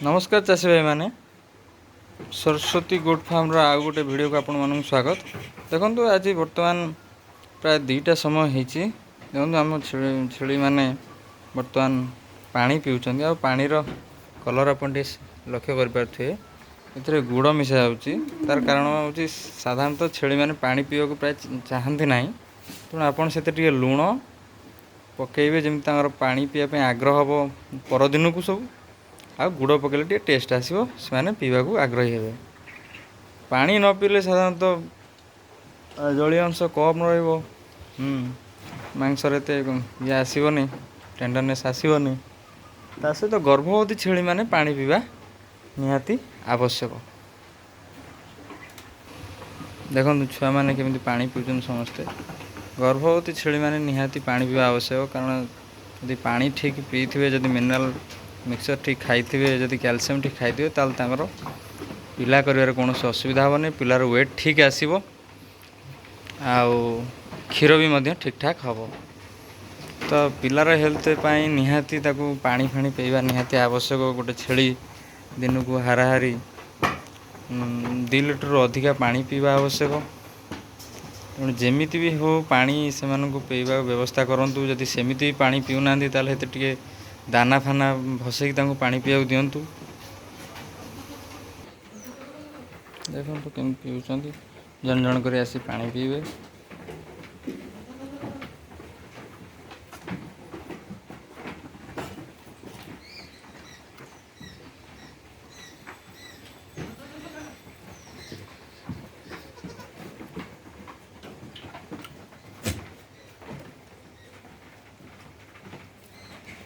ନମସ୍କାର ଚାଷୀ ଭାଇମାନେ, ସରସ୍ୱତୀ ଗୋଟ୍ ଫାର୍ମର ଆଉ ଗୋଟେ ଭିଡ଼ିଓକୁ ଆପଣମାନଙ୍କୁ ସ୍ୱାଗତ। ଦେଖନ୍ତୁ, ଆଜି ବର୍ତ୍ତମାନ ପ୍ରାୟ 2ଟା ସମୟ ହେଇଛି। ଦେଖନ୍ତୁ, ଆମ ଛେଳିମାନେ ବର୍ତ୍ତମାନ ପାଣି ପିଉଛନ୍ତି ଆଉ ପାଣିର କଲର୍ ଆପଣ ଟିକେ ଲକ୍ଷ୍ୟ କରିପାରୁଥିବେ। ଏଥିରେ ଗୁଡ଼ ମିଶା ଯାଉଛି। ତାର କାରଣ ହେଉଛି, ସାଧାରଣତଃ ଛେଳିମାନେ ପାଣି ପିଇବାକୁ ପ୍ରାୟ ଚାହାନ୍ତି ନାହିଁ। ତେଣୁ ଆପଣ ସେଥିରେ ଟିକେ ଲୁଣ ପକାଇବେ, ଯେମିତି ତାଙ୍କର ପାଣି ପିଇବା ପାଇଁ ଆଗ୍ରହ ହେବ ପରଦିନକୁ ସବୁ। ଆଉ ଗୁଡ଼ ପକାଇଲେ ଟିକେ ଟେଷ୍ଟ ଆସିବ, ସେମାନେ ପିଇବାକୁ ଆଗ୍ରହୀ ହେବେ। ପାଣି ନ ପିଇଲେ ସାଧାରଣତଃ ଜଳୀୟ ଅଂଶ କମ୍ ରହିବ, ମାଂସରେ ଏତେ ଇଏ ଆସିବନି, ଟେଣ୍ଡରନେସ୍ ଆସିବନି। ତା ସହିତ ଗର୍ଭବତୀ ଛେଳିମାନେ ପାଣି ପିଇବା ନିହାତି ଆବଶ୍ୟକ। ଦେଖନ୍ତୁ, ଛୁଆମାନେ କେମିତି ପାଣି ପିଉଛନ୍ତି ସମସ୍ତେ। ଗର୍ଭବତୀ ଛେଳିମାନେ ନିହାତି ପାଣି ପିଇବା ଆବଶ୍ୟକ, କାରଣ ଯଦି ପାଣି ଠିକ୍ ପିଇଥିବେ, ଯଦି ମିନେରାଲ୍ ମିକ୍ସଚର୍ ଠିକ୍ ଖାଇଥିବେ, ଯଦି କ୍ୟାଲସିୟମ୍ ଠିକ୍ ଖାଇଥିବେ, ତାହେଲେ ତାଙ୍କର ପିଲା କରିବାରେ କୌଣସି ଅସୁବିଧା ହେବନି। ପିଲାର ୱେଟ୍ ଠିକ୍ ଆସିବ ଆଉ କ୍ଷୀର ବି ମଧ୍ୟ ଠିକ୍ଠାକ୍ ହେବ। ତ ପିଲାର ହେଲ୍ଥ ପାଇଁ ନିହାତି ତାକୁ ପାଣି ଫାଣି ପିଇବା ନିହାତି ଆବଶ୍ୟକ। ଗୋଟେ ଛେଳି ଦିନକୁ ହାରାହାରି 2 ଲିଟରରୁ ଅଧିକା ପାଣି ପିଇବା ଆବଶ୍ୟକ। ତେଣୁ ଯେମିତି ବି ହେଉ ପାଣି ସେମାନଙ୍କୁ ପିଇବା ବ୍ୟବସ୍ଥା କରନ୍ତୁ। ଯଦି ସେମିତି ବି ପାଣି ପିଉନାହାନ୍ତି, ତାହେଲେ ସେଥିରେ ଟିକେ ଦାନା ଫାନା ଭସେଇକି ତାଙ୍କୁ ପାଣି ପିଇବାକୁ ଦିଅନ୍ତୁ। ଦେଖନ୍ତୁ କେମିତି ପିଉଛନ୍ତି, ଜଣ ଜଣ କରି ଆସି ପାଣି ପିଇବେ।